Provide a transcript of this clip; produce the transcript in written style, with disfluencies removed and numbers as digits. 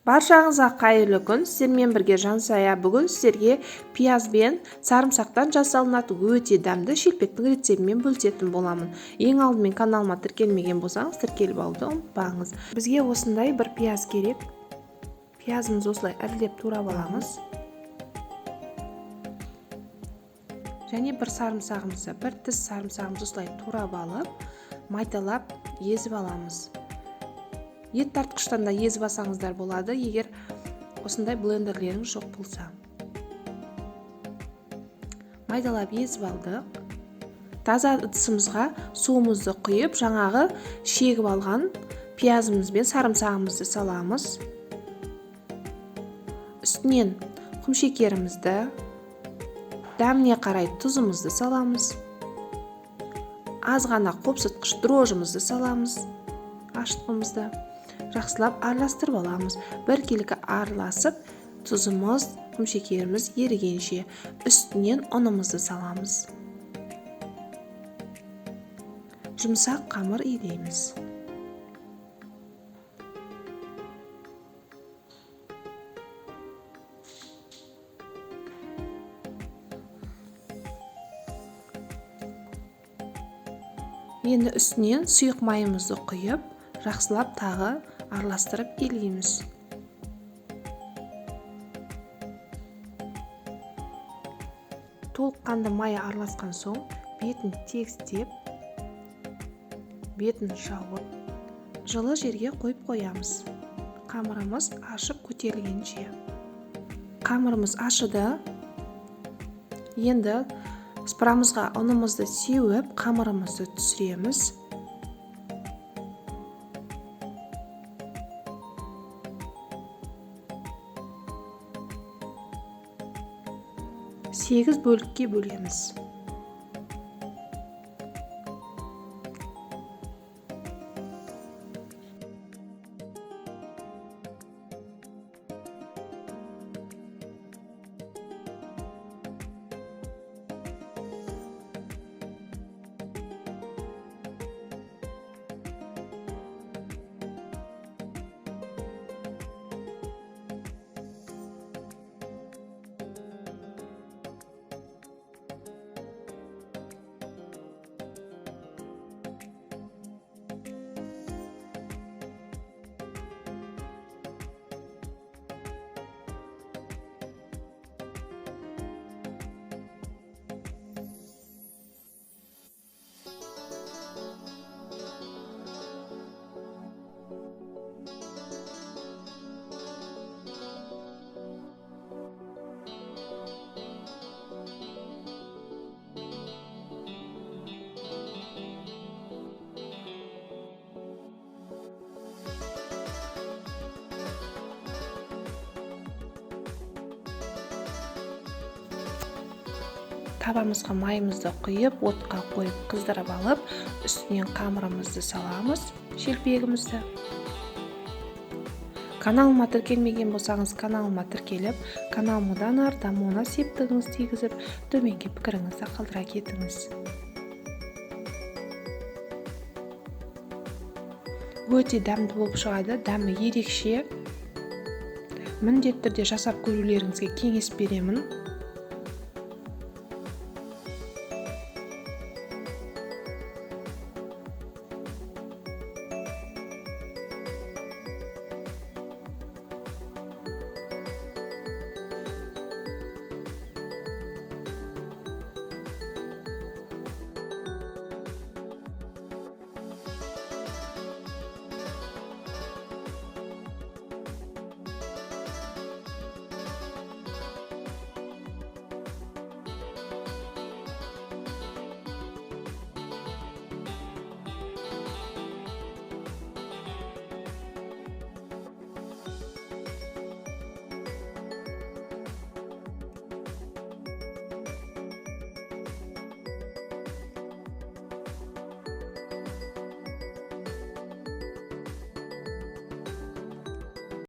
Баршаңызға қайырлы күн, сіздермен бірге Жансая. Бүгін сіздерге пияз бен сарымсақтан жасалынатын өте дәмді шелпектің рецептімен бөлісетін боламын. Ең алдымен каналыма тіркелмеген болсаңыз, тіркеліп алуды ұмытпаңыз. Бізге осындай бір пияз керек. Пиязымызды осылай ірілеп турап аламыз. Және бір сарымсағымызды, бір тіс сарымсағымызды осылай турап алып, майдалап езіп аламыз. Ет тартқыштан да езіп алсаңыздар болады, егер осындай блендерлеріңіз жоқ болса. Майдалап езіп алдық. Таза ыдысымызға суымызды құйып, жаңағы шегіп алған пиязымыз бен сарымсағымызды саламыз. Үстінен құмшекерімізді, дәміне қарай тұзымызды саламыз. Аз ғана қопсытқыш дрожжымызды саламыз, ашытқымызды. Жақсылап араластырып аламыз. Біркелкі араласып, тұзымыз, құмшекеріміз ерігенше үстінен ұнымызды саламыз. Жұмсақ қамыр илейміз. Енді үстінен сұйық майымызды құйып, жақсылап тағы араластырып илейміз. Толыққанды май араласқан соң бетін тегістеп, бетін жауып, жылы жерге қойып қоямыз. Қамырымыз ашып көтерілгенше. Қамырымыз ашыды. Енді сыпырамызға ұнымызды сеуіп, қамырымызды түсіреміз. Сегіз бөлікке бөлеміз. Табамызға майымызды құйып, отқа қойып қыздырып алып, үстінен қамырымызды саламыз, шелпегімізді. Каналыма тіркелмеген болсаңыз, каналыма тіркеліп, каналым одан ары дамуына септігіңізді тигізіп, төменге пікіріңізді қалдыра кетіңіз. Өте дәмді болып шығады, дәмі ерекше. Міндетті түрде жасап көрулеріңізге кеңес беремін.